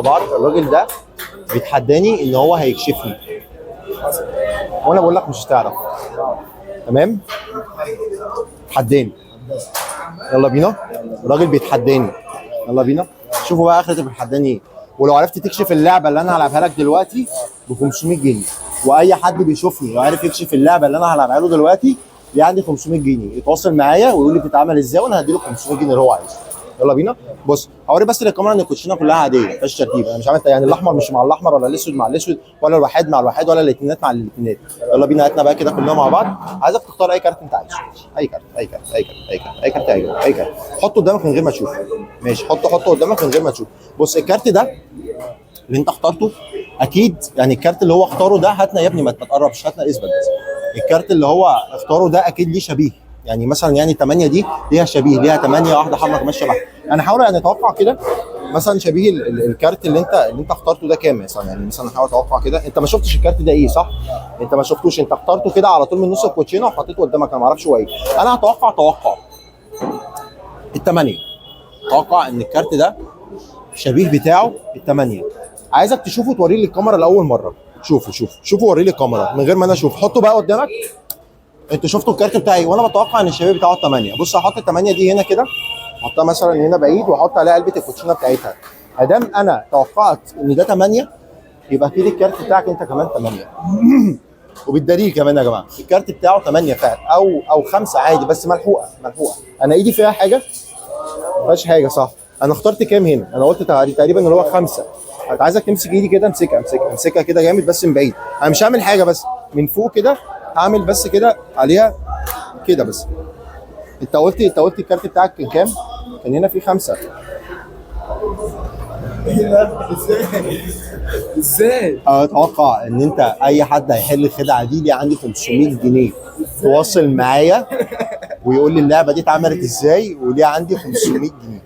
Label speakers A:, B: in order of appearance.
A: بعض. الراجل ده بيتحداني ان هو هيكشفني، وانا بقول لك مش هتعرف. تمام؟ تحداني، يلا بينا. الراجل بيتحداني، يلا بينا. شوفوا بقى اخرة بيتحداني ايه. ولو عرفت تكشف اللعبة اللي انا هلعبها لك دلوقتي ب 500 جنيه، واي حد بيشوفني لو عرف يكشف اللعبة اللي انا هلعبها له دلوقتي دي عندي 500 جنيه، يتواصل معايا ويقول لي بتتعمل ازاي وانا هديله 500 جنيه اللي هو عايزه. يلا بينا. بص هوري بس للكاميرا ان الكوتشينه كلها عادية، ما فيهاش ترتيب. انا مش عامل يعني الاحمر مش مع الاحمر، ولا الاسود مع الاسود، ولا الواحد مع الواحد، ولا الاثنينات مع الاثنينات. يلا بينا، هاتنا بقى كده كلنا مع بعض. عايزك تختار اي كارت انت عايزه، اي كارت، اي كارت، اي كارت، اي كارت، اي كارت يعجبك، اي كارت. حطه قدامك من غير ما تشوفه. ماشي، حطه حطه قدامك من غير ما تشوفه. بص الكارت ده اللي انت اخترته اكيد يعني الكارت اللي هو اختاره ده، هاتنا يا ابني، ما تقربش، هاتنا اثبت بس. الكارت اللي هو اختاره ده اكيد ليه شبيه، يعني مثلا يعني 8 دي ليها شبيه، ليها 8 واحدة حمراء كمان شبه. انا هحاول يعني اتوقع كده مثلا شبيه الكارت اللي انت اخترته ده كام مثلا، يعني مثلا احاول اتوقع كده. انت ما شفتش الكارت ده ايه صح؟ انت ما شفتوش، انت اخترته كده على طول من نص الكوتشينه وحطيته قدامك، انا ما اعرفش هو ايه. انا هتوقع توقع الثمانية، اتوقع ان الكارت ده شبيه بتاعه الثمانية. عايزك تشوفه توريه للكاميرا لاول مرة. شوفوا شوفوا شوفوا، وريه للكاميرا من غير ما انا اشوف. حطه بقى قدامك. انتوا شفتوا الكارت بتاعي، وانا بتوقع ان الشبيه بتاعه الثمانية. بص هحط الثمانية دي هنا كده، احطها مثلا هنا بعيد، واحط عليها علبة الكوتشينه بتاعتها. ادام انا توقعت ان ده 8 يبقى اكيد الكارت بتاعك انت كمان 8. وبالدليل كمان يا جماعة الكارت بتاعه 8 فعلا، او 5 عادي، بس ملحوقه ملحوقه. انا ايدي فيها حاجة؟ ما فيهاش حاجة صح؟ انا اخترت كام هنا؟ انا قلت تقريبا اللي هو 5. عايزك تمسك ايدي كده، امسكها امسكها امسكها كده جامد بس من بعيد. انا مش هعمل حاجة، بس من فوق كده هعمل بس كده عليها كده بس. انت قلت الكارت بتاعك كان كام؟ كان هنا في 5.
B: ازاي ازاي؟
A: اتوقع ان انت اي حد هيحل الخدعه دي ليه عندي 500 جنيه. تواصل معايا ويقول لي اللعبة دي اتعملت ازاي وليه عندي 500 جنيه.